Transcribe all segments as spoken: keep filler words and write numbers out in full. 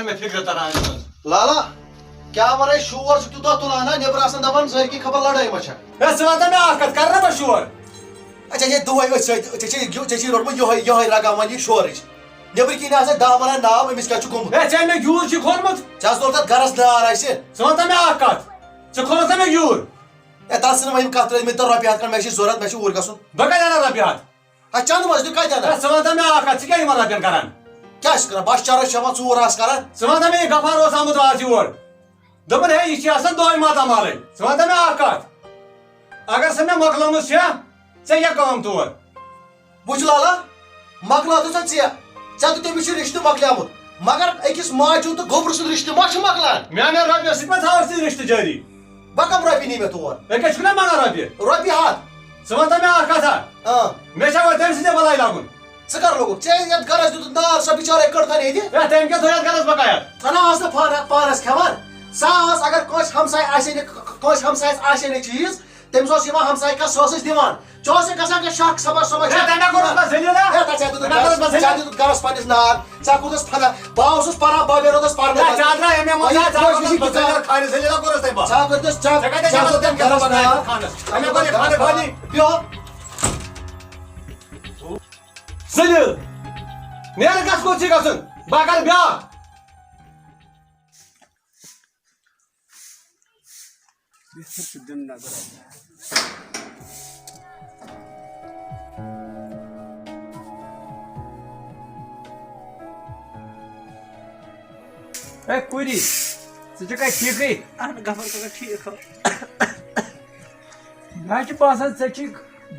مےٚ فِکرِ تران چھُنہٕ۔ لالا، کیٛاہ وَنَے شور چھُ تیوٗتاہ تُلان ہا؟ نیٚبرٕ آسان دَپان زٔہۍ کہِ خبر لڑٲے ما چھےٚ۔ ہے، ژٕ وَن تہٕ مےٚ اَکھ کَتھ، کَر نہ بہٕ شور؟ اچھا، یہِ دۄہَے أتھۍ سۭتۍ، ژےٚ چھے یہِ، ژےٚ چھے روٚٹمُت یِہوٚے، یِہوٚے رگا وۄنۍ یہِ شورٕچ۔ نیٚبرٕ کِنۍ آسان دَہ وَنان ناو، أمِس کیٛاہ چھُ گوٚمُت؟ ہے، ژےٚ مےٚ گیوٗر چھُے کھولمُت؟ ژےٚ حظ لوٚگ تَتھ گَرَس نار اَسہِ۔ ژٕ وَن تہٕ مےٚ اَکھ کَتھ، ژٕ کھولُتھ نہ مےٚ گیوٗر؟ ہے، تَتھ ژھٕنہٕ وۄنۍ یِم کَتھ ترٛٲوِتھ، مےٚ تہِ ترٛٲو رۄپیہِ ہَتھ کھنٛڈ، مےٚ چھِ ضوٚرَتھ، مےٚ چھِ اوٗرۍ گژھُن۔ بہٕ کَتہِ اَنہٕ رۄپیہِ ہَتھ؟ ہا، چنٛدٕ منٛز دیُت کَتہِ اَنَکھ؟ ہے، ژٕ وَن تہٕ مےٚ اَکھ کَتھ، ژٕ کیٛاہ یِمَن رۄپیَن کَران؟ کیٛاہ چھِ کَران؟ بَس چرس چھِ ہٮ۪وان، ژوٗر آس کَران۔ ژٕ وَن تہٕ مےٚ، یہِ غفار اوس آمُت راتھ یور۔ دوٚپُن، ہے، یہِ چھِ آسان دۄہَے ماتامالٕے۔ ژٕ وَن تہٕ مےٚ اَکھ کَتھ، اگر سۄ مےٚ مۄکلٲمٕژ چھےٚ، ژےٚ کیٛاہ کٲم تور؟ وٕچھ لالا، مۄکلاو تہٕ ژےٚ ژےٚ۔ ژےٚ تہٕ تٔمِس چھُ رِشتہٕ مۄکلیومُت، مگر أکِس ماجہِ ہُنٛد تہٕ گوٚبرٕ سُنٛد رِشتہٕ ما چھُ مۄکلان؟ میٛانٮ۪ن رۄپیَن سۭتۍ ما تھاوَکھ ژٕ رِشتہٕ جٲری؟ بہٕ کَم رۄپیہِ نی مےٚ تور؟ مےٚ کیٛاہ چھُکھ نا منٛگان رۄپیہِ؟ رۄپیہِ ہَتھ۔ ژٕ وَن تہٕ مےٚ اَکھ کَتھا۔ آ۔ مےٚ چھا وۄنۍ تٔمۍ سٕنٛدِ بَلایہِ لَگُن؟ ژٕ کَر لوگُکھ؟ ژےٚ یَتھ گَرَس دیُتُتھ نار، سۄ بِچارَے کٔڑتھَن ییٚتہِ۔ ہے، تٔمۍ کیٛاہ تھوٚو یَتھ گَرَس بَکایَت؟ سۄ نہ ٲس نہٕ پانہٕ، پانَس کھٮ۪وان۔ سۄ ٲس، اگر کٲنٛسہِ ہمسایہِ آسہِ ہے نہٕ، کٲنٛسہِ ہمسایَس آسہِ ہے نہٕ چیٖز، تٔمِس اوس یِوان ہمسایہِ کَتھ، سۄ ٲسٕس دِوان۔ ژےٚ اوسُے گژھان کانٛہہ شَک، صُبحَس، صُبحَس ہے، چھِ تَمہِ دۄہ کوٚرُس بہٕ ذٔلیٖل، ہا؟ ہے، تَتھ ژےٚ دیُتُتھ تَمہِ دۄہ گَرَس، کوٚرُس بہٕ ژےٚ ذٔلیٖل۔ دیُتُتھ گَرَس پنٛنِس نار۔ ژےٚ کوٚرُتھ فنا، بہٕ اوسُس پَران، بہٕ بیٚیہِ روٗدُس پَرنَس ہے، منٛز۔ ژےٚ درٛاے مےٚ منٛز، وۄنۍ ہے، ژےٚ کوٚرُتھ کوٚرُس بہٕ ژےٚ ذٔلیٖل، خانہِ ذٔلیٖل کوٚرُس تَمہِ پَتہٕ۔ ژےٚ کوٚرتھَس، ژےٚ، ژےٚ کَتہِ ژےٚ ٲسۍ کوٚرُتھ تَمہِ گَرَس گَرَس نار؟ خانَس؟ ہے، مےٚ کوٚر یہِ خانہٕ خٲلی۔ بیٚہو۔ ذٔلیٖل۔ نیرٕ گژھ کوٚت چھِ گژھُن؟ بہٕ کَرٕ بیٛاکھ۔ بہتر چھُ دیُن نظر۔ ہے کوٗری، ژٕ چھُکھا ٹھیٖکٕے؟ اہن غفار کاکا ٹھیٖک ہو۔ مےٚ چھُ باسان ژےٚ چھُے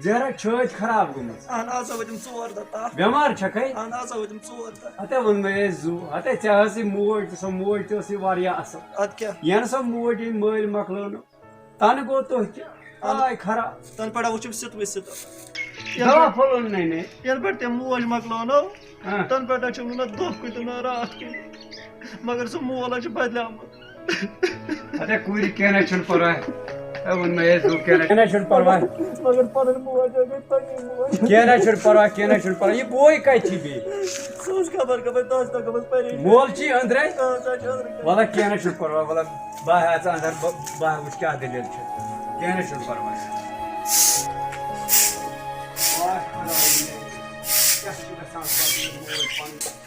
زیرہ چھٲتۍ خراب گٔمٕژ۔ اہن آز آو تِم ژور دۄہ تپھ۔ بٮ۪مار چھکھے؟ اہن آز آو تِم ژور دۄہ۔ ہتے ووٚن مےٚ ہے زُو، ہتے ژےٚ ٲسٕے موج تہٕ سۄ موج تہِ ٲسٕے واریاہ اصل۔ ادٕ کیٛاہ؟ ینہٕ سۄ موج ییٚمۍ مٲلۍ مۄکلٲو نہٕ، تنہٕ گوٚو تُہۍ تہِ۔ اہن۔ آے خراب۔ تنہٕ پٮ۪ٹھ وٕچھُم سِتوٕے سِتو۔ دوا پھوٚلُن نے نے۔ ینہٕ پٮ۪ٹھ تٔمۍ موج مۄکلٲونو، ہاں۔ تنہٕ پٮ۪ٹھ چھُم نہٕ نہ دۄہ کُنہِ تہٕ نہ راتھ کُنہِ۔ مگر سُہ مول حظ چھُ بدلیومُت۔ اَدٕ کوٗرِ کینٛہہ نہ چھُنہٕ پَرواے۔ اے ووٚن مےٚ، ہے زُو کینٛہہ نہ، کینٛہہ نہ چھُنہٕ پَرواے۔ مگر پَنٕنۍ موج حظ گٔے پَنٕنۍ موج۔ کینٛہہ نہ چھُنہٕ پَرواے، کینٛہہ نہ چھُنہٕ پَرواے۔ یہِ بوے کَتہِ چھِ بیٚیہِ؟ سُہ اوس خبر کَپٲرۍ تَس تہٕ گٔمٕژ پریشان۔ مول چھِ أنٛدرَے؟ آ، سُہ حظ چھُ أنٛدرَے۔ وَلہٕ کینٛہہ نہ چھُنہٕ پَرواے، وَلہٕ بہٕ ہاوٕ ژٕ اَنٛدر، بہٕ، بہٕ ہاوٕ وٕچھ کیٛاہ دٔلیٖل چھِ۔ کینٛہہ نہ چھُنہٕ پَرواے۔ کیٛاہ چھُ گژھان پَتہٕ یہِ موج پَنٕنۍ؟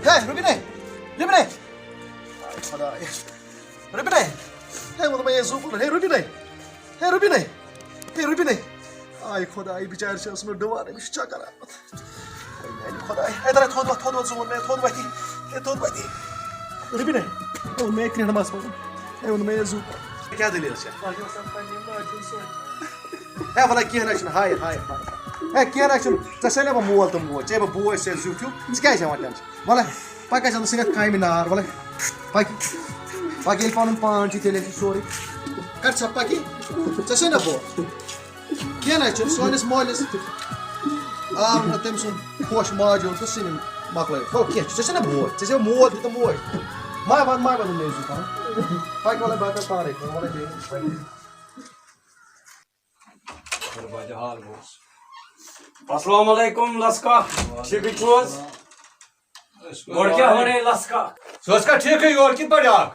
ہے، روبینے، روبینے۔ آے خداے۔ روبینے۔ ہے، ووٚن مےٚ، ہے، زُو پھوٚلُن۔ ہے، روبینے۔ ہے، روبینے۔ ہے، روبینے۔ آے خداے، بِچارِ چھِ ٲسمٕژ ڈُوان، أمِس چھُ چکر آمُت۔ ہے، میٛانہِ خداے۔ ہے، درا تھوٚد وۄتھ، تھوٚد وۄتھ، زُو ووٚن مےٚ، تھوٚد وۄتھی۔ ہے، تھوٚد وۄتھی۔ روبینے۔ ووٚن مےٚ، کرٛینٛڈ مَس پَکُن۔ ہے، ووٚن مےٚ، ہے، زُو۔ کیٛاہ دٔلیٖل چھےٚ؟ تۄہہِ اوس آسان پنٛنہِ ماجہِ ہُنٛد سونٛچُن۔ ہے، وَلہٕ کینٛہہ نہ چھُنہٕ، ہاے، ہاے، ہاے۔ ہے، کینٛہہ نہ چھُنہٕ، ژےٚ سۭتۍ نہ بہٕ مول تہٕ موج، ژےٚ بہٕ بوے سۭتۍ زیُٹھ ہیوٗ، ژٕ کیٛازِ ہٮ۪وان ٹٮ۪نشَن؟ وَلہٕ، پَکھ گژھِ نہٕ ژٕ یَتھ کامہِ نار، وَلہٕ، پَکھ، پَکھ ییٚلہِ پَنُن پان چھُے، تیٚلہِ آسہِ سورُے۔ کَر ژٕ پَکھ یہِ، ژےٚ سۭتۍ نہ بہٕ۔ کینٛہہ نہ چھُنہٕ، سٲنِس مٲلِس آو نہٕ تٔمۍ سُنٛد خۄش ماجہِ ہُنٛد تہٕ سُہ نہٕ مۄکلٲیِتھ۔ ہو، کینٛہہ چھُ، ژےٚ چھےٚ نہ بوے، ژےٚ چھےٚ مول تہِ تہٕ موج۔ ما وَن، ما وَن مےٚ زُو پَنُن۔ پَکھ وَلہٕ، بہٕ کَرٕ پانَے کٲم، وَلہٕ بیٚیہِ۔ السلام علیکم لسکا، ٹھیکٕے چھُو حظ؟ گۄڈٕ کیٛاہ وَنے لسکا؟ ژٕ ٲسکھا ٹھیکٕے، یورٕ کِتھ پٲٹھۍ آکھ؟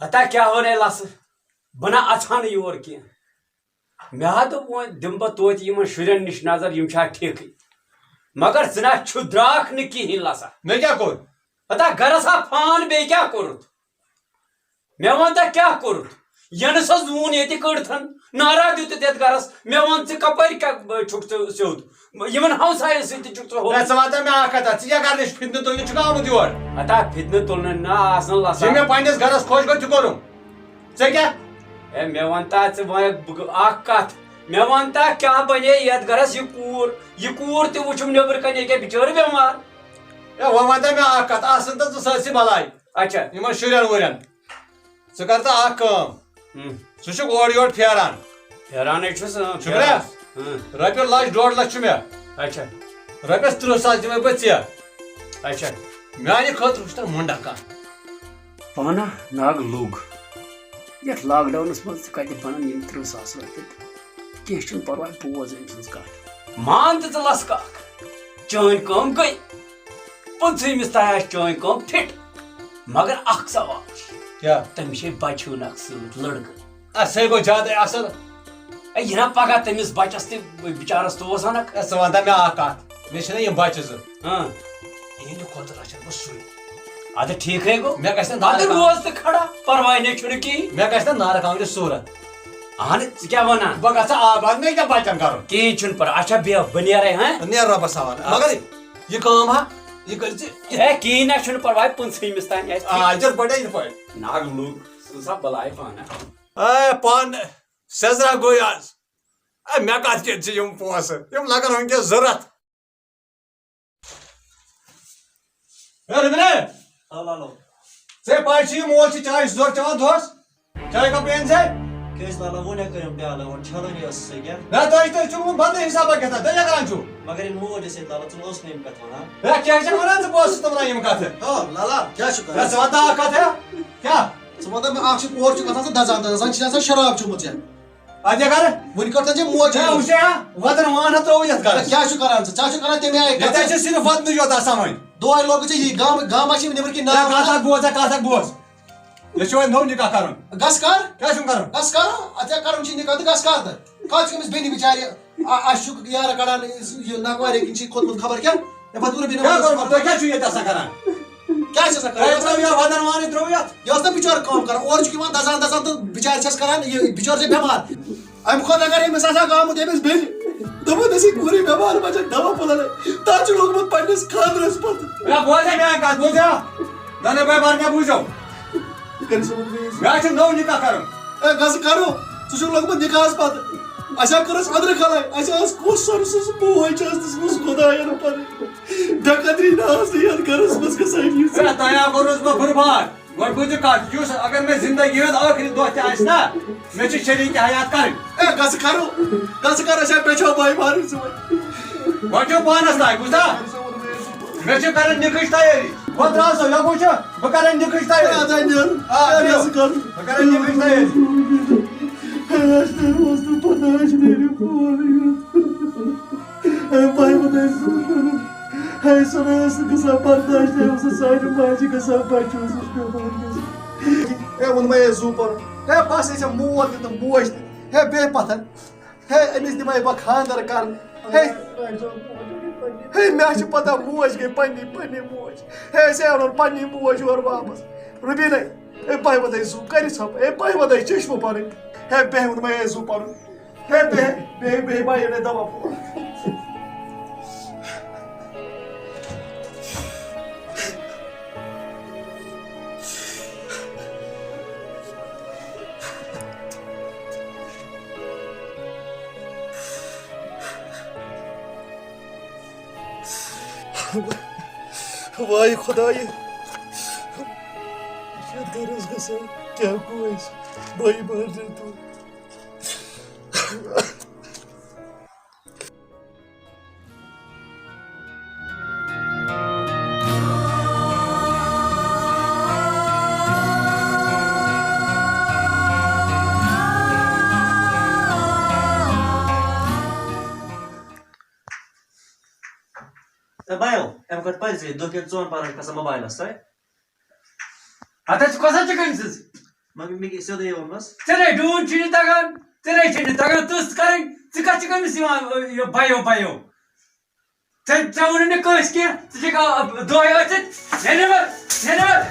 ہتا کیٛاہ وَنے لسہٕ؟ بہٕ نہ اَژٕ ہا نہٕ یور کینٛہہ۔ مےٚ ہا دوٚپ وۄنۍ دِمہٕ بہٕ توتہِ یِمن شُرٮ۪ن نِش نظر، یِم چھا ٹھیکٕے۔ مگر ژٕ نہ چھُ، درٛاکھ نہٕ کِہیٖنۍ لسا۔ مےٚ کیٛاہ کوٚر؟ ہتا گرس ہا فان، بیٚیہِ کیٛاہ کوٚرُتھ؟ مےٚ وَن تہ کیٛاہ کوٚرُتھ؟ ینہٕ سۄ زوٗن ییٚتہِ کٔڑتھن، نعرہ دیُتُتھ یَتھ گرس۔ مےٚ وَن ژٕ کَپٲرۍ کیٛاہ چھُکھ ژٕ سیوٚد؟ یِمن ہمساین سۭتۍ تہِ چھُکھ ژٕ ہووُت۔ ہے، ژٕ وَن تہ مےٚ اکھ کتھا، ژٕ کیٛاہ کرنہِ چھُکھ؟ فِتنہٕ تُلنہِ چھُکھ آمُت یور؟ ہتا فِتنہٕ تُلنہٕ نہ آسان لسا۔ یہِ مےٚ پننِس گرس خۄش گوٚو تہِ کوٚرُم۔ ژےٚ کیٛاہ؟ ہے، مےٚ وَن تہ ژٕ وۄنۍ بہٕ اکھ کتھ۔ مےٚ وَن تہ کیٛاہ بنے یَتھ گرس یہِ کوٗر؟ یہِ کوٗر تہِ وٕچھُم نیٚبرٕ کنہِ، یہِ کیٛاہ بِچٲر بٮ۪مار؟ ہے، وۄنۍ وَن تہ مےٚ اکھ کتھ، آسان تہ ژٕ سٲرسٕے بلاے۔ اچھا۔ یِمن شُرٮ۪ن وُرٮ۪ن۔ ژٕ کر تہٕ اکھ کٲم۔ ہم۔ ژٕ چھُکھ اورٕ یورٕ پھیران۔ پھیرانٕے چھُس، اۭں، چھُکھ پھیران۔ نا؟ اۭں۔ رۄپیہِ لچھ ڈۄڈ لچھ چھُ مےٚ۔ اچھا۔ رۄپیَس تٕرٛہ ساس دِمے بہٕ ژےٚ۔ اچھا۔ میانہِ خٲطرٕ وٕچھ تَن مُنڈا کانٛہہ۔ پانہ ناگ لوٚگ۔ یَتھ lockdownس منٛز تہِ کَتہِ بَنَن یِم تٕرٛہ ساس رۄپیہِ تہٕ کینٛہہ چھُنہٕ پرواے، بوز أمۍ سٕنٛز کتھ۔ مان تہٕ ژٕ لس کاک، چٲنۍ کٲم گٔے، پٕنٛژہٲیمِس تام آسہِ چٲنۍ کٲم فِٹ۔ مگر اکھ سوال چھُ، کیٛاہ؟ تٔمِس چھے بچہِ ہیوٗ نکھ سۭتۍ، لڑکہٕ۔ اَ، سُے گوٚو زیادَے اَصٕل۔ اے، یہِ نا پگاہ تٔمِس بچس تہِ بچارس توس انکھ۔ اے، ژٕ وَن تہ مےٚ اکھ کتھ، مےٚ چھِنہ یِم بچہِ زٕ۔ ہاں۔ یِہِنٛدِ کھۄتہٕ رچھن بہٕ سُے۔ اَدٕ ٹھیٖکھٕے گوٚو۔ مےٚ گژھِ نہ اَدٕ نارٕ روز تہٕ کھڑا، پرواے نے چھُنہٕ کِہیٖنۍ۔ مےٚ گژھِ نہ نارٕ کانٛگرِ صوٗرت۔ اہن، ژٕ کیٛاہ وَنان؟ بہٕ گژھٕ آباد، مےٚ کیٛاہ بچن کرُن؟ کِہیٖنۍ چھُنہٕ پرواے۔ اچھا، بیٚہہ، بہٕ نیرے، ہاں؟ نیر رۄبس حوالہٕ۔ آ۔ مگر یہِ کٲم ہا، یہِ کٔرۍ زِ یہِ اے، کِہیٖنۍ نہ چھُنہٕ پرواے، پٕنٛژہٲیمِس تام آسہِ آ، ٹھیٖک۔ یِتھ پٲٹھۍ، یِتھ پٲٹھۍ۔ ناگ لوٚگ، سُہ سا بلاے پانہ۔ اے، پانہٕ سیٚزرا گوٚو آز۔ اے، مےٚ کتھ کیٛاہ چھِ یِم پونٛسہٕ؟ یِم لگن وٕنکیٚس ضروٗرت۔ ہے رُبِنہ! آ لالو۔ ژےٚ پَے چھِ یہِ مول چھِ چاے زٕ ژور چٮ۪وان دۄہَس؟ چاے کَپ پین ژےٚ؟ کیٛازِ لالا وۄنۍ ہا کٔرِم پیالہٕ، وۄنۍ چھَلٕنۍ ٲسٕس سۄ کیٛاہ؟ نہ، تۄہہِ، تۄہہِ چھُو وۄنۍ بدلٕے حِسابہ کیٛاہ تام، تُہۍ کیٛاہ کران چھُو؟ مگر یہِ موج ٲسۍ ییٚتہِ لالا، ژٕ اوس نہٕ یِم کَتھٕ وَنان۔ ہے، کیٛاہ چھَکھ وَنان ژٕ؟ بہٕ اوسُس تہِ وَنان یِم کَتھٕ۔ ہا لالا، کیٛاہ چھُ ہے، کران؟ ژٕ وَن تہٕ اَکھ کَتھ، ہے؟ کیٛاہ؟ ژٕ وَن تہٕ مےٚ اَکھ چیٖز، اورٕ چھُکھ آسان ژٕ دَزان دَزان، زَن چھِ آسان شراب چوٚمُت ژےٚ۔ اَدٕ کیٛاہ کَرٕ؟ وٕنہِ کٔر تٔمۍ ژےٚ موج ہے، وٕچھ یا، وَدَن وان ہا ترٛوو یَتھ گَرَس۔ کیٛاہ چھُ کَران ژٕ؟ ژٕ ہا چھُکھ کَران تَمہِ آیہِ ییٚتہِ کَتھٕ۔ حظ چھِ صرف وَدنٕے یوت آسان وۄنۍ۔ دۄہَے لوگُے ژےٚ یی، گامہٕ، گامہٕ آسہِ یِم نیٚبرۍ کِنۍ ہے، ناو کَتھ اَکھ بوز، ہے، کَتھ اَکھ بوز۔ مےٚ چھُ وۄنۍ نوٚو نِکاح کَرُن۔ گژھ کَر۔ کیٛاہ چھُم کَرُن؟ گژھ کَر۔ اَدٕ ژےٚ کَرُن چھُے نِکاح تہٕ گژھ کَر تہٕ۔ کَتھ چھُ أمِس بیٚنہِ بِچارِ؟ آ، اَسہِ چھُ یارٕ کَڑان یہِ نَکوارِ کِنۍ چھُے کھوٚتمُت خبر کیٛاہ۔ ہے، پَتہٕ ووٚنُکھ بیٚنہِ کیٛاہ وَنُن کَرُن؟ تُہۍ کیٛاہ چھُو ییٚتہِ آسان کَران؟ کیٛاہ چھِ آسان ہے، کَران؟ ترٛٲوِو یہِ وَدَن وانٕے، ترٛٲوِو یَتھ۔ یہِ اوس نہ بِچور کٲم کَران، اورٕ چھُکھ یِوان دَزان دَزان تہٕ بِچارِ چھَس کَران یہِ، بِچور چھِ بٮ۪مار۔ اَمہِ کھۄتہٕ اگر أمِس آسہِ ہا گامُت أمِس بیٚنہِ، دوٚپُن، "أسۍ ہے کوٗرٕے بٮ۪مار بَچَن دَوا پھوٚلَن، تَتھ چھُ لوٚگمُت پنٛنِس خانٛدرَس پَتہٕ۔" ہے، بوز ہے میٛٲنۍ کَتھ، بوز ہے۔ دۄنوَے بٲے بارنہِ بوٗزِو۔ یہِ کٔرِو سا وۄنۍ please۔ مےٚ حظ چھُ نوٚو نِکاح کَرُن۔ ہے، گژھ کَرو، ژٕ چھُکھ لوٚگمُت نِکاحَس پَتہٕ۔ اَسہِ ہا کٔرٕس أنٛدرٕ خلٲے، اَسہِ ٲس کُس سۄرٕ سٕنٛز بوے چھِ ٲسمٕژ خۄدایَن پَنٕنۍ۔ بے قدری نہ ٲس نہٕ یَتھ گَرَس منٛز گژھان یِژھ۔ ہے، تۄہہِ ہا کوٚرُس بہٕ قُربان۔ گۄڈٕ بوٗزِو کَتھ، یُس اگر مےٚ زِندگی ہُنٛد ٲخری دۄہ تہِ آسہِ نا، مےٚ چھِ شریٖک حیات کَرٕنۍ۔ اے، گژھٕ کَرو، گژھٕ کَرو، أسۍ ہا بیٚچھو بٲے بارٕنۍ زٕ وۄنۍ۔ گۄڈٕ چھُو پانَس تام، بوٗزتھا؟ مےٚ چھِ کَرٕنۍ نِکٕچ تیٲری۔ وۄنۍ درٛاو سا، یَپٲرۍ چھُ، بہٕ کَرٕ نِکٕچ تیٲری۔ اے، اَدٕ ہا نیرُن۔ آ، اے، نیرُن۔ گژھٕ کَرُن۔ بہٕ کَرٕ نِکٕچ تیٲری۔ اے، اَسہِ تہِ اوس نہٕ پَتہ، اَسہِ نیرِ پورٕ یُتھ۔ ہے، بھائی، وۄنۍ ٲسۍ زوٗ کران۔ ہے، سۄ نہ ٲس نہٕ گژھان برداش، ہے، اوس نہٕ سانہِ ماجہِ گژھان، بچہِ اوسُس پٮ۪وان گژھُن۔ ہے، ووٚنمَے ہے زوٗ پَرُن۔ ہے، بس، یہِ چھےٚ مول تہِ تہٕ موج تہِ۔ ہے، بیٚہہ پَتھَر۔ ہے، أمِس دِمَے بہٕ خانٛدر کرنہٕ۔ ہے، ہے، مےٚ چھِ پَتہ، موج گٔے پنٛنی، پنٛنی موج۔ ہے، أسۍ ہے اَنون پنٛنی موج یورٕ واپس۔ رُبیٖنَے، ہے، بہٕ وَدَے زوٗ، کَرِ ژھۄپہٕ۔ ہے، بہٕ وَدَے چٔشمہٕ پَنٕنۍ۔ ہے، بیٚہہ، ووٚنمَے ہے زوٗ پَرُن۔ ہے، بیٚہہ، بیٚہہ، بیٚہہ، بہٕ اَنَے دوا پھوٚل۔ واے خۄدایہِ، یَتھ گَرَس گژھان کیٛاہ گوٚو اَسہِ؟ بھائی بہادر تو۔ ہے بایو، اَمہِ کھۄتہٕ پَزِ دۄہ کٮ۪ن ژۄن پَہرَن کھسان موبایلَس تۄہہِ۔ ہتا ژٕ کۄس حظ چھَکھ أمۍ سٕنٛز؟ مگر مےٚ کیٛاہ سیوٚدُے ووٚنمَس۔ ژےٚ نے ڈوٗن چھُے نہٕ تَگان، ژےٚ نے چھُے نہٕ تَگان تٕژھ کَرٕنۍ۔ ژٕ کَتھ چھَکھ أمِس یِوان، یہِ بایو بایو؟ ژےٚ، ژےٚ ووٚنُے نہٕ کٲنٛسہِ کینٛہہ، ژٕ چھَکھ، آ، دۄہَے ٲسِتھ، ہے نٮ۪بَر، ہے نٮ۪بَر،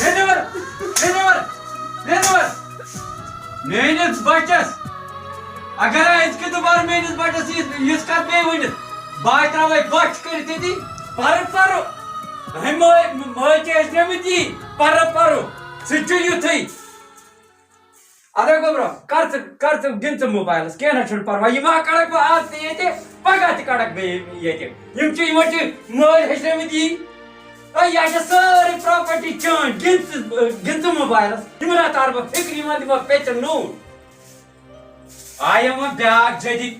ہے نٮ۪بَر، ہے نٮ۪بَر، ہے نٮ۪بَر۔ میٛٲنِس بَچَس، اگر أزکہِ دُبارٕ میٛٲنِس بَچَس یِژھ، یِژھ کَتھ بیٚیہِ ؤنِتھ، بہٕ ہا ترٛاوَے بۄچھِ کٔرِتھ ییٚتی، پَرٕ پَرٕ۔ ہے مٲ-، مٲلۍ چھِ ہیٚچھنٲومٕتۍ یی، پَرٕ پَرٕ۔ سُہ تہِ چھُ یُتھُے۔ اَدٕ گوٚبرا، کر ژٕ، کر ژٕ، گِنٛد ژٕ موبایلَس، کینٛہہ نہ چھُنہٕ پَرواے۔ یہِ ما کَڑَکھ بہٕ آز تہِ ییٚتہِ، پَگاہ تہِ کَڑَکھ بہٕ یہِ ییٚتہِ۔ یِم چھِ، یِمَن چھِ مٲلۍ ہیٚچھنٲومٕتۍ یی۔ اے، یہِ چھےٚ سٲرٕے پراپرٹی چٲنۍ، گِنٛد ژٕ، گِنٛد ژٕ موبایلَس۔ یِمَن ہا تارٕ بہٕ فِکرِ، یِمَن دِمہٕ بہٕ پیٚژَن نوٗن۔ آیَم وۄنۍ بیٛاکھ جدی،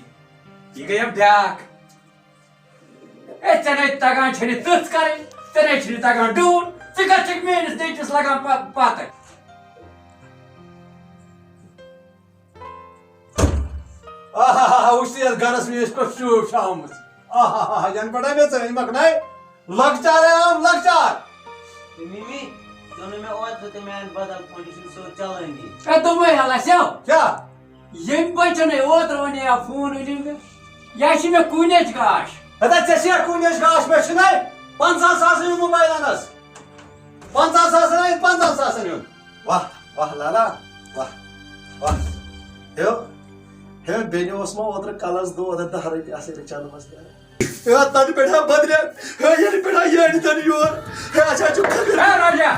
یہِ گٔیَم بیٛاکھ۔ اے، ژےٚ نے تگان چھےٚ نہٕ تٕژھ کرٕنۍ، ژےٚ نے چھُے نہٕ تگان ڈوٗن، ژٕ کتھ چھکھ میٲنِس نیٚچوِس لگان پہ-، پتہٕ؟ آہا، آ، وٕچھ تہٕ یَتھ گَرَس منٛز یۄس کۄس شوٗب چھِ آمٕژ۔ آہا، یَنہٕ پٮ۪ٹھ مےٚ ژٲنۍ مۄکلٲے، لۄکچارے آو لۄکچار۔ تہٕ مِمی، ژٕ اوٚن نہٕ مےٚ اوترٕ تہِ میٛانہِ بدل فون، یہِ چھُنہٕ سیوٚد چلٲنی۔ اے، دوٚپمَے ہَلَس یَو۔ کیٛاہ؟ ییٚمہِ بَچَن ہے اوترٕ وَنے یا فون أنِو مےٚ، یا چھِ مےٚ کُنِچ گاش۔ ہتا ژےٚ چھِ یا کُنِچ گاش، مےٚ چھُنَے پنٛژاہ ساس أنِو موبایل اَنَس۔ پنٛژاہ ساس أنِو، پنٛژاہ ساس أنِو۔ واہ، واہ لالا، واہ، واہ۔ ہیو، ہیو، بیٚنہِ اوس مےٚ اوترٕ کَلَس دود، دَہ رۄپیہِ آسہٕ رِچارٕج منٛز نیران۔ ہے، تَنہٕ پٮ۪ٹھ ہا بدلیٛاو۔ ہے، یَنہٕ پٮ۪ٹھ ہا یہِ اَنہِ تَنہٕ یور۔ ہے، اَسہِ حظ چھُ خبر۔ ہے، راجا،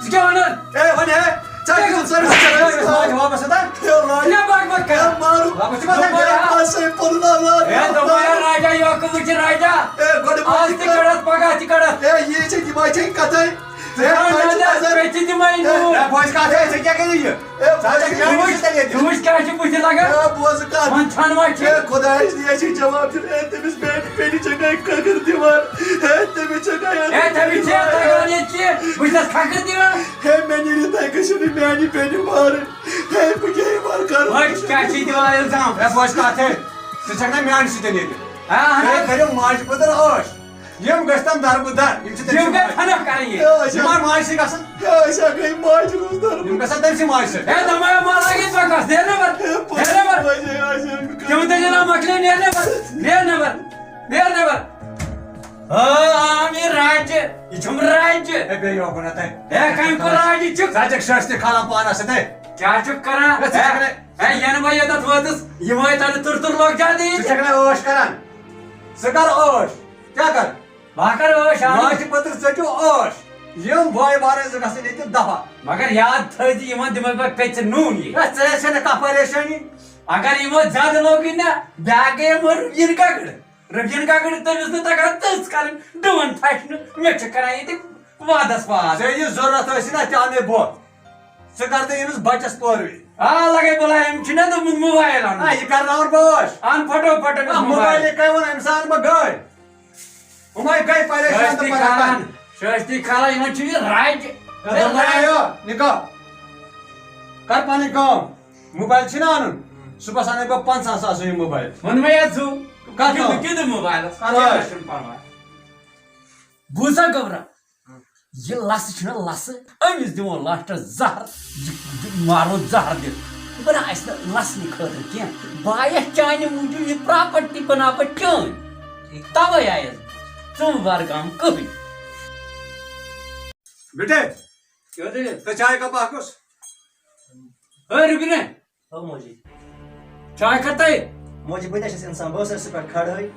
ژٕ کیٛاہ وَنان؟ ہے، وَن ہے، ژٕ حظ چھُکھ سٲنِس ہے، ہے، واپس اَتھ۔ ہے، راجا۔ کیٛاہ بَکھ بَکھ ہے، کَران؟ مارو۔ واپس چھُکھ ہے، اَتھ؟ مارو، ہے، اَتھ سۭتۍ پَنُن اولاد۔ ہے، دوٚپمَے ہے، راجا، یہِ عقل چھِ راجا۔ ہے، گۄڈٕ آز تہِ کَڑَتھ، پَگاہ تہِ کَڑَتھ۔ ہے، یہِ چھِ، یہِ ما چھِ کَتھَے؟ ہے، ہے، بہٕ حظ چھُس ہے، نظر۔ مےٚ تہِ دِمَے ہے، نوٗر۔ ہے، بہٕ حظ کَتھ ہے، ژےٚ کیٛاہ کَرِ یہِ؟ ہے، بہٕ حظ چھُس ژٕ وٕچھ، ژےٚ ییٚتہِ۔ ژٕ وٕچھ کیٛاہ چھِ بٕتھِ لَگان۔ ہے، بوزٕ کَتھ۔ وۄنۍ ژھَن ما چھِ؟ ہے، خۄدایَس نِش چھِ جواب دیُن۔ ہے، تٔمِس میٛانہِ بیٚنہِ چھَکھ نَے کھَکھٕر دِوان۔ ہے، تٔمِس چھَکھ نَے ہے، تٔمِس چھِ یَتھ لَگان ییٚتہِ کہِ بہٕ چھَس کھَکھٕر دِوان۔ ہے، مےٚ نیٖرِتھ تَتہِ گٔژھِو نہٕ میٛانہِ بیٚنہِ مارٕنۍ۔ ہے، بہٕ کیٛاہ یہِ وَرٕ کَرٕ؟ وۄنۍ کیٛاہ چھِ دِوان اِلزام؟ ہے، بہٕ حظ کَتھ ہے۔ ژٕ چھَکھ نہ میٛانہِ سۭتۍ ییٚتہِ۔ ہاں، ہاں۔ ہے، کٔرِو ماجہِ پٔتٕر عٲش۔ یِم گٔژھۍ تَم دربٕدر، یِم چھِ تٔمۍ یِم سٕنٛدۍ گٔے ماجہِ۔ خلق کرٕنۍ یہِ۔ ہے، أسۍ ہا، یِم آے ماجہِ سۭتۍ گژھن۔ ہے، أسۍ ہا گٔے ماجہِ روزدار۔ یِم گژھن تٔمۍ سٕنٛدۍ ماجہِ سۭتۍ۔ ہے، دَمایا مارا یہِ ژۄکَس، نیرنہٕ وَر، ہے، پوٚز نیرنہٕ وَر۔ وَجہ، أسۍ ہا گٔے تِم تہِ جِناب مۄکلے، نیرنہٕ وَر، نیرنہٕ وَر، نیرنہٕ وَر۔ آ، آم یہِ راجہِ، یہِ چھُم راجہِ۔ ہے، بیٚیہِ یوکُن ہا تۄہہِ۔ ہے، کَمہِ کُن راجہِ چھُکھ؟ ژٕ چھَکھ شٲشتہِ کھالان پانَس سۭتۍ۔ کیٛاہ چھُکھ کران؟ ہے، ژٕ چھَکھ ہے، نہٕ ہے، یَنہٕ بہٕ ییٚتٮ۪تھ ووتُس، یِم ٲے تَلہٕ تُر تُر لۄکچار دِتھ۔ ژٕ چھَکھ نہٕ عٲش کران۔ ژٕ کر عٲش؟ کیٛاہ کر؟ بہٕ ہا کرٕ عٲش، اَہَن۔ ماجہِ پٔتٕر ژٔٹِو عٲش۔ یِم بٲے بارٕنۍ زٕ گژھن ییٚتہِ دفع۔ مگر یاد تھٲیزِ، یِمن دِمے بہٕ پیٚژِ نوٗن یہِ۔ ہے، ژےٚ ٲسے نہٕ کانٛہہ پریشٲنی۔ اگر یِمو زیادٕ لوگُے نا، بیٛاکھ گٔیے یِمو رُبیٖن ککٕر۔ رُبیٖن ککٕر، تٔمِس نہٕ تگان تٔژ کرٕنۍ، ڈُوَن پھَشنہٕ۔ مےٚ چھِ کران ییٚتہِ وادس واد۔ ژےٚ یہِ ضروٗرت ٲسی نا، تہِ اَنے بہٕ۔ ژٕ کر تہٕ ییٚمِس بچس پٲروی۔ آ، لگے بلاے، أمۍ چھُنہ دوٚپمُت موبایل اَنُن۔ آ، یہِ کرناوَن بہٕ عٲش۔ اَن پھٹو پھٹ أمِس آ، موبایل۔ موبایلٕے کَمہِ وَنان، أمِس اَنہٕ بہٕ گٲڑۍ۔ ہُمے گٔے پریشان تہٕ شٲشتی پریشان۔ کھالان، شٲشتی کھالان، یِمن چھُ یہِ راجہِ۔ ہے، دوٚپمَے یو، نِکو، کر پنٕنۍ کٲم۔ موبایل چھُنہ اَنُن، صُبحس اَنے بہٕ پنٛژاہ ساس یہِ موبایل۔ ووٚنمَے یَتھ زُو، کَر کیُتھ، کٲم؟ کیُتھ موبایلَس؟ کَر کینٛہہ کٲم؟ نہ چھُنہٕ پرواے۔ بوٗزا گوٚبرا، یہِ لَسہٕ چھُنہ لَسہٕ، أمِس دِمو لاسٹَس زَہر، یہِ، یہِ مارو زَہر دِتھ۔ بہٕ نہ آسہِ نہٕ لَسنہِ خٲطرٕ کینٛہہ، بہٕ آیَس چانہِ موٗجوٗب، یہِ پراپرٹی بَناو بہٕ چٲنۍ۔ تَوَے آیَس بہٕ، ژٕ مہٕ وَر غم کٕہٕنۍ۔ بیٹے، کیٛاہ دٔلیٖل؟ ژٕ چاے کپ اکھ اوس۔ ہے رُبیٖنہ، ہو موجی۔ چاے کر تۄہہِ؟ موجی، بہٕ تہِ چھَس اِنسان، بہٕ اوسَس سُہ پٮ۪ٹھ کھڑٲے۔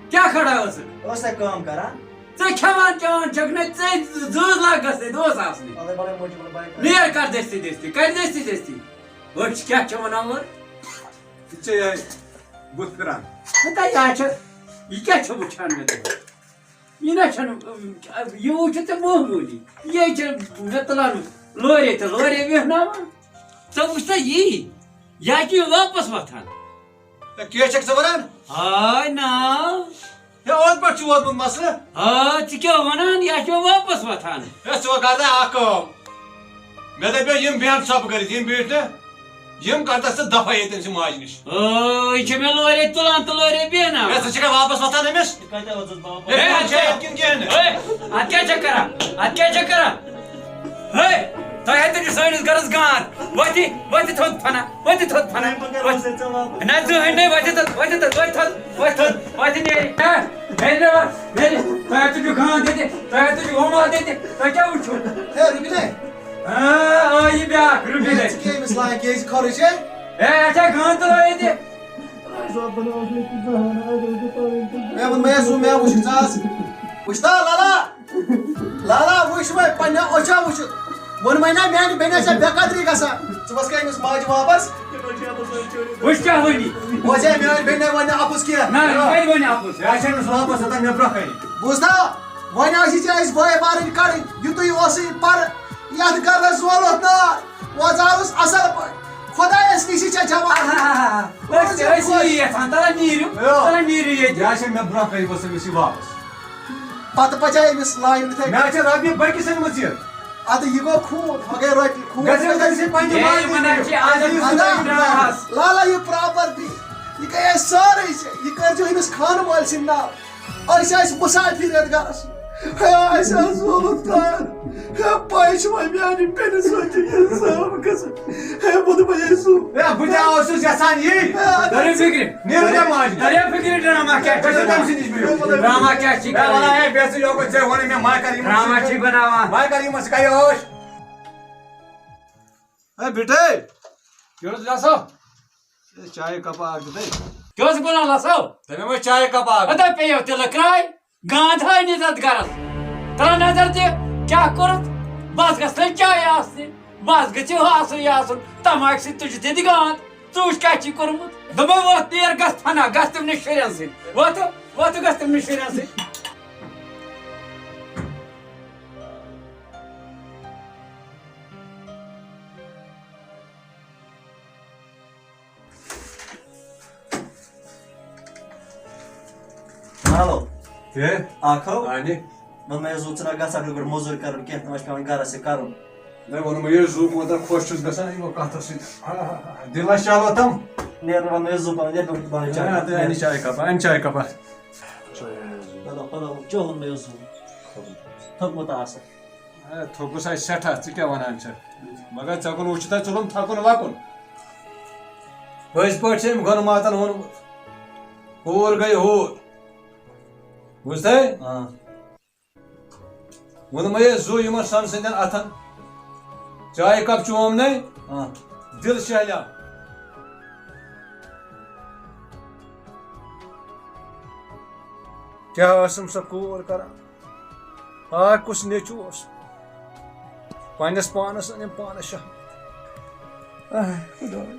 کیٛاہ کھڑا ٲسٕکھ؟ اوس تۄہہِ کٲم کران؟ ژٕ کھٮ۪وان چٮ۪وان چھَکھ نہ، ژےٚ زۭز لاگ گژھنَے دۄہَس آسنٕے۔ اَدٕ بَلے موجی، بَلے بَلے۔ نیر کر دٔستی دٔستی، کر دٔستی دٔستی۔ أچھ کیٛاہ چھِ وَنان اورٕ؟ ژےٚ یہِ بُتھ پھِران۔ ہتا یہِ چھِ، یہِ کیٛاہ چھِ وٕچھان مےٚ تُہۍ؟ یہِ نہ چھَنہٕ، یہِ وٕچھِتھ ژےٚ معموٗلی۔ یہِ چھِ مےٚ تُلان لورے تہٕ لورے بیٚہناوان۔ ژٕ وٕچھ سا یی، یہِ ہا چھُ یہِ واپس وۄتھان۔ ہے، کیٛاہ چھَکھ ژٕ وَنان؟ ہاے نا۔ ہے، اوٚت پٮ۪ٹھ چھُ ووتمُت مسلہٕ۔ آ، ژٕ کیٛاہ وَنان؟ یہِ ہا چھُ واپس وۄتھان۔ ہے، ژٕ وۄنۍ کر تہٕ اکھ کٲم۔ مےٚ دَپیو یِم بیٚہن ژۄپہٕ کٔرِتھ، یِم بیٖٹھۍ نہٕ۔ یِم کَڑتَس ژٕ دَفعہ ییٚتٮ۪ن ژٕ ماجہِ نِش۔ اوے، یہِ چھِ مےٚ لورے تُلان تہٕ لورے بیٚہناوان۔ ہے، ژٕ چھِکھا واپس وۄتھان أمِس؟ یہِ کَتہِ ووٚتُس بابا؟ ہے، ہے، اَتھ کیٛاہ، اَتھ کیٛاہ، اَتھ کیٛاہ چھَکھ کران؟ اَتھ کیٛاہ چھَکھ کران؟ ہے، تۄہہِ ہَتہِ چھُ سٲنِس گَرَس گانٛد۔ وۄتھی، وۄتھی تھوٚد پھَنا، وۄتھی تھوٚد پھَنا۔ بہٕ کَرٕ وۄتھ۔ وۄنۍ ژےٚ واپس۔ نہ، زٕہٕنۍ نَے، وۄتھی تھوٚد، وۄتھی تھوٚد، وۄتھی تھوٚد، وۄتھی تھوٚد، وۄتھی نیرِ۔ ہے، نیرِ نہ وۄتھ، نیرِ۔ تۄہہِ ہَتہِ چھُ گانٛد ییٚتہِ، تۄہہِ ہَتہِ چھُ وۄمبار ییٚتہِ، تۄہہِ کیٛاہ وٕچھِو؟ ہے، رُکہِ نے۔ آ، آ، یہِ بیٛاکھ، رُکہِ ہے، نے۔ ژٕ کیٛاہ أمِس لاگہِ، یہِ چھِ خٲرٕے چھے؟ ہے، اَتھ چھا گانٛد تُلان ییٚتہِ؟ مےٚ ووٚن، مےٚ سُہ، مےٚ وٕچھ، ژٕ آس۔ وٕچھ تا، لالا، لالا، وٕچھ وۄنۍ، پنٛنٮ۪و أچھو وٕچھ۔ ووٚن مےٚ نا، میٛانہِ بیٚنہِ چھےٚ بے قدری گژھان۔ ژٕ وَس کَرِ أمِس ماجہِ واپس۔ وٕچھ کیٛاہ وَنہِ؟ وۄنۍ ژےٚ میٛانہِ بیٚنہِ وَنہِ نہٕ اَپُز کینٛہہ۔ نہ، نہ، کَتہِ وَنہِ اَپُز؟ یہِ آسہِ أمِس واپس وَتان مےٚ برٛونٛہہ کَنہِ۔ بوٗزتھا؟ وۄنۍ آسہِ ژےٚ اَسہِ بٲے بارٕنۍ کَڑٕنۍ، یُتُے اوسُے پَرٕ، یَتھ گَرَس زولُتھ نار۔ وۄزاوُس اَصٕل پٲٹھۍ۔ خۄدایَس نِش چھےٚ جواب۔ آہا، أسۍ تہِ، أسۍ یی یَژھان، تَلہ نیٖرِو، یو۔ تَلہ نیٖرِو ییٚتہِ۔ یہِ آسہِ مےٚ برٛونٛہہ کَنہِ، گوٚژھ أمِس یہِ واپَس۔ پَتہٕ پَچے أمِس لاینہِ تھے۔ مےٚ چھِ رۄپیہِ بٔکِس أنمٕژ یہِ۔ اَدٕ یہِ گوٚو خوٗن، ہۄ گٔے رۄپیہِ، خوٗن۔ گژھِ، گژھِ پنٛنہِ اَدٕ ماجہِ یِمَن نِش۔ اَتہِ چھِ عادت اَدٕ گژھِ یہِ پنٛنہِ ماجہِ۔ ڈرٛاہَس۔ لالا، یہِ پراپرٹی۔ یہِ گٔیے سٲرٕے ژےٚ۔ یہِ کٔرۍزیو أمِس خانہٕ مٲلۍ سٕنٛدۍ ناو۔ أسۍ ٲسۍ مُسافِر یَتھ گَرَس۔ ہے، اَسہِ آو زولُت کار۔ ہے، پَے چھِ وۄنۍ میٛانہِ بیٚنہِ سۭتۍ چھِ یہِ صٲب گژھان۔ ہے، بہٕ دَپَے، ہے، سُہ۔ ہے، بہٕ تہِ اوسُس یَژھان یی۔ ہے، اَدٕ دٔرِو فِکرِ۔ نیٖرِو تۄہہِ ماجہِ۔ دٔرِو فِکرِ، ڈرامہ کیٛاہ چھِ أسۍ چھِ تٔمۍ سٕنٛدِس برٛونٛہہ۔ ڈرامہ کیٛاہ چھِ ہے، وَلہٕ کَران؟ ہے، بیٚہہ ژٕ یوکُن، ژےٚ ووٚنُے مےٚ، ما کَر یِمَن ڈرامہ سۭتۍ۔ چھِ بَناوان۔ ما کَر یِمَن سۭتۍ، کَرِ عٲش۔ ہے، بیٹے۔ کیٛاہ اوس گژھان؟ ہے، چایہِ کَپا اَکھ دِتَے۔ کیٛاہ اوس بَنان لَسو؟ تَمے منٛز چایہِ کَپا اَکھ۔ ہتا پیٚیو تِلہٕ کرٛاے، گانٛد ہٲے نہٕ تَتھ گَرَس۔ تَلہٕ نظر دِ، کیٛاہ کوٚرُتھ؟ بَس گژھِ نہٕ چاے آسنہِ، بَس گژھِ ہُہ آسُن، یہِ آسُن۔ تَماکہِ سۭتۍ تُجہِ تہِ دِ گانٛد۔ ژٕ وٕچھ کیٛاہ چھی کوٚرمُت۔ دوٚپمَے وۄتھ نیر گژھ فنا، گژھ تِمنٕے شُرٮ۪ن سۭتۍ۔ وۄتھٕ، وۄتھٕ گژھ تِمنٕے شُرٮ۪ن سۭتۍ۔ ہیلو۔ ہے؟ اکھ ہو۔ اہنہِ۔ دوٚپمَے حظ، ژٕ نہ گژھکھ نہٕ گۄڈٕ موٚزوٗرۍ کَرُن کینٛہہ، تِم ٲسۍ پٮ۪وان گَرَس یہِ کَرُن۔ نہ، ووٚنمَے یہِ زُو کوٗتاہ خۄش چھُس گژھان یِمو کَتھو سۭتۍ۔ ہا، ہا، ہا، ہا۔ دِل ہا شالو تَم۔ نیر نہٕ وَنمَے حظ زُو پَنُن، نیر نہٕ پَنُن چاے۔ ہا، تہٕ اَنہِ چاے کَپا، اَنہِ چاے کَپا۔ پَلو، پَلو، چیوٚو ووٚنمَے حظ زُو۔ تھوٚکمُت آسہٕ۔ ہے، تھوٚکُس آسہِ سٮ۪ٹھاہ، ژٕ کیٛاہ وَنان چھَکھ؟ مگر ژےٚ کُن وٕچھِتھ ہا ژوٚلُم تھَکُن وَکُن۔ پٔزۍ پٲٹھۍ چھِ أمۍ گۄنہٕ ماتَن ووٚنمُت۔ ہوٗر گٔے ہوٗر۔ بوٗزتھے؟ آ۔ ووٚنمَے ہے زُو یِمَن سۄنہٕ سٕنٛدٮ۪ن اَتھَن۔ چایہِ کَپ چوم نے۔ آ۔ دِل شہلیو۔ کیٛاہ ٲسٕم سۄ کوٗر کران؟ آ، کُس نیٚچوٗ اوس؟ پنٛنِس پانَس أنِم پانَس شاہ۔ آہ، خۄداے۔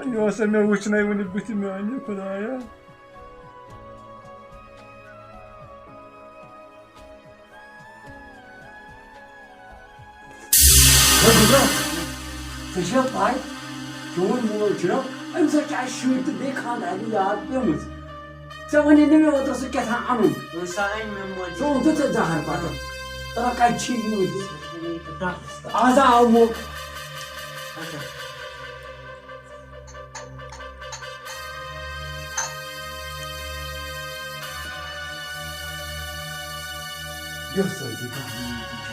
یہِ اوس مےٚ وٕچھنَے وٕنہِ بٕتھِ میٛانہِ خۄدایا۔ ہے بُزرگ، ژےٚ چھےٚ پَے، چون مول چھُنہ، أمِس حظ چھِ اَسہِ شُرۍ تہٕ بیٚیہِ خانٛدارنہِ یاد پیٚمٕژ۔ ژےٚ وَنے نہٕ مےٚ اوترٕ سُہ کیٛاہ تام اَنُن۔ أمۍ سا أنۍ مےٚ مٔلۍ۔ ژٕ اوٚن تہٕ ژےٚ زَہر پَتہٕ۔ تَلہ کَتہِ چھِ یہِ مٔلۍ؟ ڈاکٹرَس تام۔ آز آو موقعہٕ۔ اچھا۔ یۄس سۭتی کانٛہہ نوٗر تہِ چھُ۔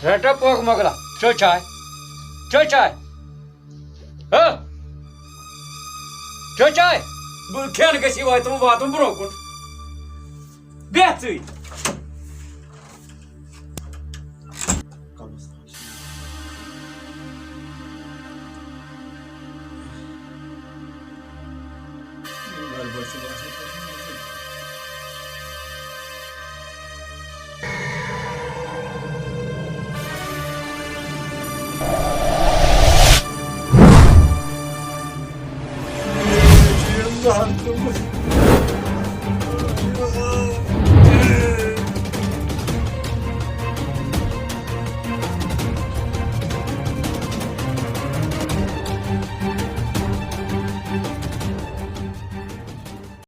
رٹا پوک مۄکلا، چو چاے، چو چاے۔ ہہ؟ چو چاے۔ بہٕ کھٮ۪ن گژھِ واتُن، واتُن برٛونٛہہ کُن۔ بیٚہہ ژٕے۔